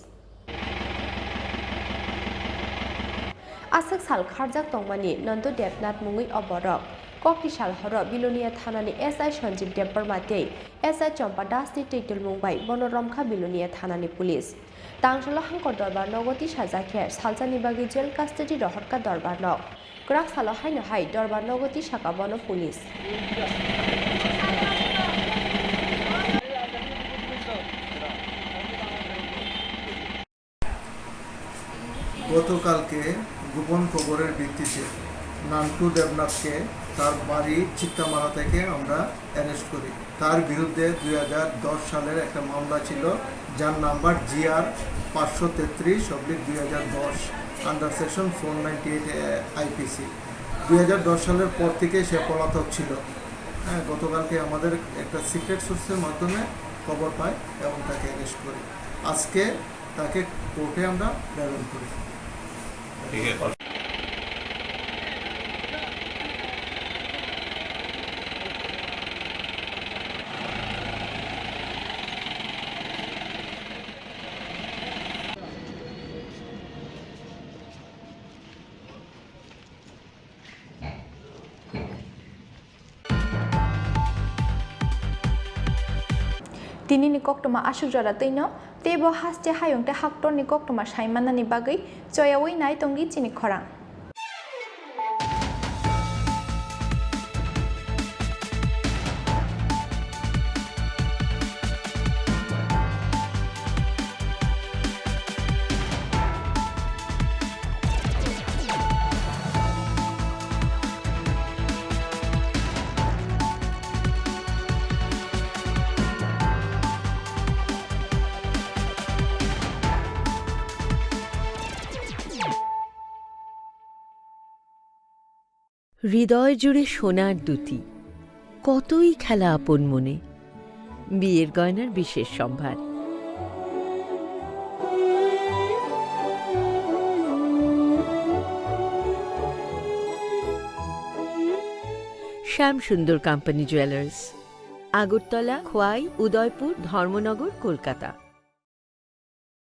Aswk sal kharjak tongmani Nandu Debnath mungwi o borok. Kokti sal horo Bilonia thanani S I Sanjeev Debbarma tei S I Chompa Das ni twi twlmung bai bono romkha Bilonia thanani police. Tangsalo hangkor dorbar nogo tisajak khe salsani bagwi jail custody rohorkha dorbar nok. Kwrak salo haino hai dorbar nogo tisakha bono police. গতকালকে গোপন খবরের ভিত্তিতে নান্টু দেবনাথকে তার বাড়ি চিত্তামারা থেকে আমরা অ্যারেস্ট করি। তার বিরুদ্ধে দুই হাজার দশ সালের একটা মামলা ছিল, যার নাম্বার জি আর পাঁচশো তেত্রিশ অবলিক দুই হাজার দশ, under section four ninety eight IPC. দুই হাজার দশ সালের পর থেকে সে পলাতক ছিল। হ্যাঁ, গতকালকে আমাদের একটা সিক্রেট সোর্সের মাধ্যমে খবর পাই এবং তাকে অ্যারেস্ট করি। আজকে তাকে কোর্টে আমরা প্রেরণ করি। Tinini koktwma aswk jora twino, teibo haste hayung tei haktorni koktwma sai mannani bagwi choyaui nai tongdi chini khorang. হৃদয় জুড়ে সোনার দুতি, কতই খেলা আপন মনে। বিয়ের গয়নার বিশেষ সম্ভার। শ্যাম সুন্দর কোম্পানি জুয়েলার্স, আগরতলা, খোয়াই, উদয়পুর, ধর্মনগর, কলকাতা।